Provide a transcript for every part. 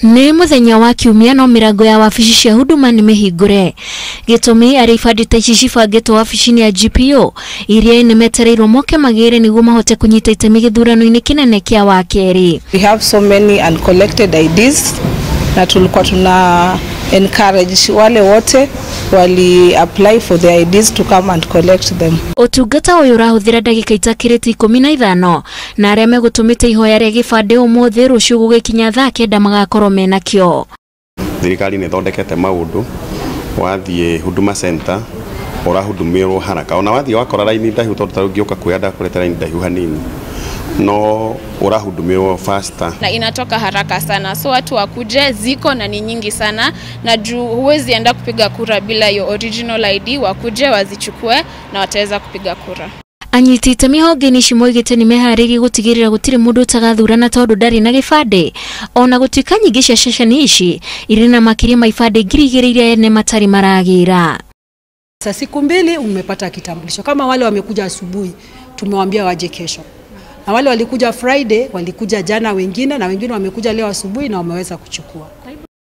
Nĩ mũthenya wa kiumia no mĩrango ya wabici cia Huduma nĩ mĩhingũre. Gĩtũmi arĩ ibandĩ ta ici cibangĩtwo wabici-inĩ ya GPO iria ene metereirwo moke magĩre nĩguo mahote kũnyita itemi gĩthurano-inĩ kĩnene kĩa wakerĩ. We have so many uncollected IDs na tulikuwa tuna encourage wale wote wali apply for their IDs to come and collect them. Ũtungata ũyũ ũrahũthĩra ndagĩka itakĩrĩte 15 na arĩa megũtũmĩte ihoya rĩa gĩbandĩ ũmũthĩ rũciũ gũgĩkinya thaa 9 magakorwo menakĩo. Thirikari nĩ ĩthondekete maũndũ, wathiĩ Huduma Center ũrahudumirwo haraka, ona wathiĩ wakora raini ndaihu tondũ ta rĩu ngĩũka kuoya ndakorete raini ndaihu hanini, no urahudumiwa faster na inatoka haraka sana, so watu wakuje, ziko na ni nyingi sana, na juu huwezi enda kupiga kura bila your original ID, wakuje wazichukue na wataweza kupiga kura. Anyiti itemi honge-inĩ ici moigĩte nĩ meharĩirie gũtigĩrĩra gũtirĩ mũndũ ũtagathurana tondũ ndarĩ na gĩbandĩ, ona gũtuĩka nyingĩ cia ceceni ici irĩ na makĩria ma ibandĩ 2000 iria ene matarĩ maragĩra. Sasa siku 2 umepata kitambulisho. Kama wale wamekuja asubuhi tumewaambia waje kesho, na wale walikuja Friday walikuja jana wengine, na wengine wamekuja leo asubuhi na wameweza kuchukua.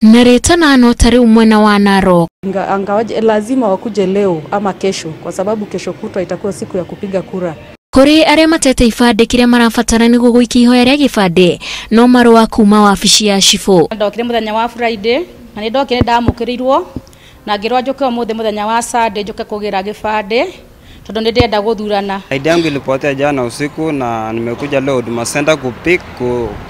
Na rĩtana no tarĩ mwena wa Narok. Angawaje lazima wakuje leo ama kesho, kwa sababu kesho kutwa itakuwa siku ya kupiga kura. Kũrĩ arĩa matete ibandĩ kĩrĩa marabatara nĩguo gũikia ihoya rĩa gĩbandĩ no marũa kuma wabici ya cibũ. Ndokire mũthenya wa Friday na nĩ ndokire ndamũkĩrĩirwo na ngĩrwo njũke ũmũthĩ mũthenya wa Sunday njũke kũgĩra gĩbandĩ tondũ nĩ ndĩrenda gũthurana. ID yangu ilipotea jana usiku na nimekuja leo Huduma Center kupick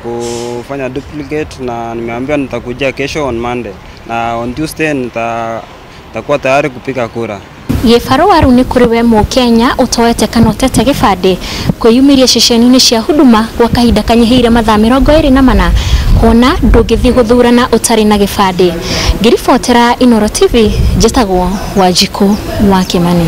kufanya duplicate, na nimeambiwa nitakuja kesho on Monday na on Tuesday nitakuwa tayari kupiga kura. Gĩbarũa rĩu nĩ kũrĩ we Mũkenya ũtoete kana ũtete gĩbandĩ kwĩyumĩria ceceni-inĩ cia Huduma gwa kahinda kanyihĩire mathaa 24 kuona ndũngĩthiĩ gũthurana ũtarĩ na gĩbandĩ. Ngĩribotera Inooro TV, njĩtagwo Wanjikũ wa Kĩmani.